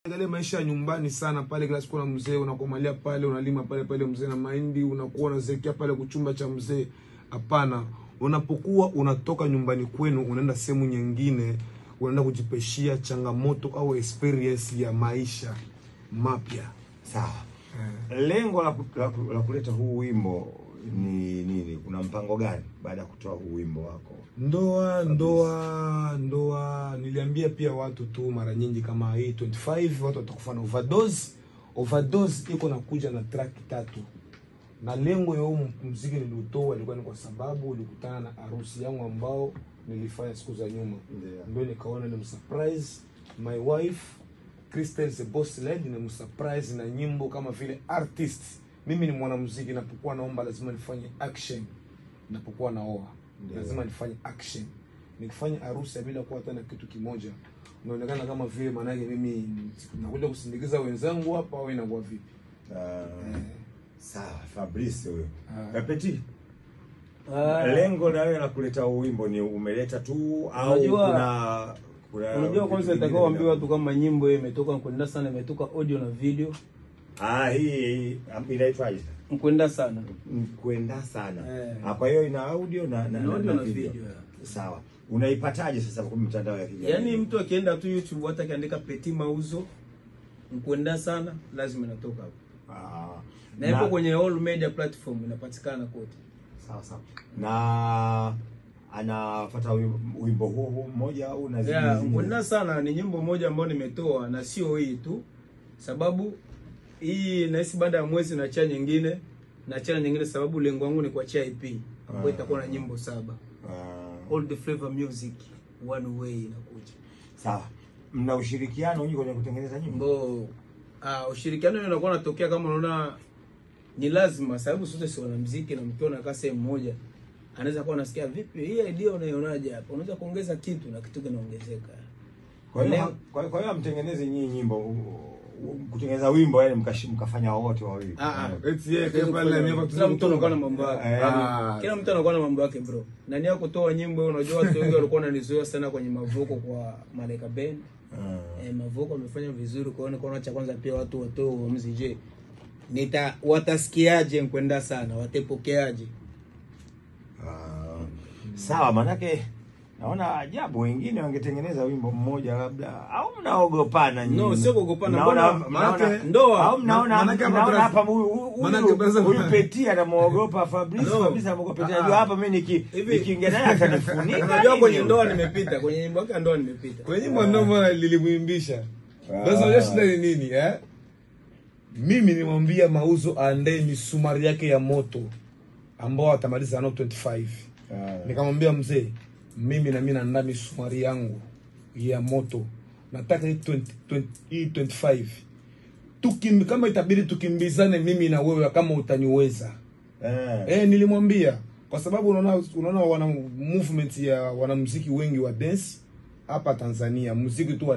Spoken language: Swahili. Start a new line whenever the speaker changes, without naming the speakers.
Angalia maisha ya nyumbani sana pale, kila siku na mzee unakomalia pale, unalima pale pale mzee na mahindi, unakuwa unazekia pale kuchumba cha mzee. Hapana, unapokuwa unatoka nyumbani kwenu unaenda sehemu nyingine, unaenda kujipeshia changamoto au experience ya maisha mapya.
Sawa. Lengo la kuleta huu wimbo ni nini? Kuna mpango gani baada ya kutoa huu wimbo wako?
Ndoa niliambia pia watu tu mara nyingi kama hii 25 watu watakufa na overdose. Overdose iko nakuja na track 3. Na lengo ya huu muziki niliotoa ilikuwa ni kwa sababu nilikutana na harusi yangu ambao nilifanya siku za nyuma. Ndio nikaona ni msurprise my wife Crystal the Boss Lady, ni msurprise na nyimbo kama vile artist. Mimi ni mwanamuziki, napokuwa naomba lazima nifanye action. Napokuwa naoa lazima nifanye action. Nikifanya harusi bila kuwa hata na kitu kimoja, unaonekana kama vile maana mimi nakuja kusindikiza wenzangu hapa au inakuwa vipi?
Sawa, Fabrice huyo. Petit. Lengo na wewe la kuleta wimbo ni umeleta tu au kuna
unajua kwanza nitakao waambia watu kama nyimbo hii imetoka Nkwenda Sana, imetoka audio na video.
Hii inaitwaje?
Nkwenda Sana.
Nkwenda Sana. Kwa hiyo ina audio na video. Sawa. Unaipataje sasa kwa mitandao ya kijamii?
Yaani mtu akienda tu YouTube hata akiandika Petit Mauzo Nkwenda Sana lazima inatoka hapo. Na ipo kwenye all media platform inapatikana kote.
Sawa sawa. Na anafuata wimbo huu mmoja au na zingine?
Nkwenda Sana ni nyimbo moja ambayo nimetoa na sio hii tu. Sababu hii nahisi baada ya mwezi na chia nyingine na chia nyingine, sababu lengo langu ni kuachia EP ambayo itakuwa na nyimbo 7. All the Flavor Music one way inakuja.
Sawa. Mna ushirikiano nyinyi kwenye kutengeneza nyimbo?
Ushirikiano unakuwa unatokea kama unaona ni lazima, sababu sote si wanamuziki na mkiona kama sehemu moja anaweza kuwa anasikia vipi hii idea unaionaje hapa, unaweza kuongeza kitu na kitu kinaongezeka.
Kwa hiyo mtengeneze nyinyi nyimbo, kutengeneza wimbo yani mkafanya wote wawili.
Eti yeye pale mimi
kila mtu anakuwa na mambo yake. Kila mtu anakuwa na mambo yake bro. Na ni kutoa nyimbo, unajua watu wengi walikuwa wananizoea sana kwenye mavoko kwa Malaika Band. Mavoko amefanya vizuri, kwa hiyo nikaona cha kwanza pia watu watoe uamuzi, je, watasikiaje Nkwenda Sana, watapokeaje?
Sawa, manake naona ajabu wengine wangetengeneza wimbo mmoja labda, au mnaogopana nyinyi?
No, sio kuogopana. Maana ndoa
au mnaona hapa huyu Petit anamuogopa Fabrice, Fabrice anamuogopa Petit. Najua hapa mimi nikiingia naye atanifunika.
Unajua kwenye ndoa nimepita, kwenye nyimbo yake ndoa nimepita.
Kwenye nyimbo ndoa mbona lilimuimbisha. Sasa unajua shida ni nini eh? Mimi nimwambia Mauzo aandae misumari yake ya moto ambao atamaliza nao 25. Nikamwambia mzee, mimi na mimi naandaa misumari yangu ya moto. Nataka hii 25. Kama itabidi tukimbizane mimi na wewe kama utaniweza. Nilimwambia kwa sababu unaona wana movement ya wanamuziki wengi wa dance hapa Tanzania, muziki tu wa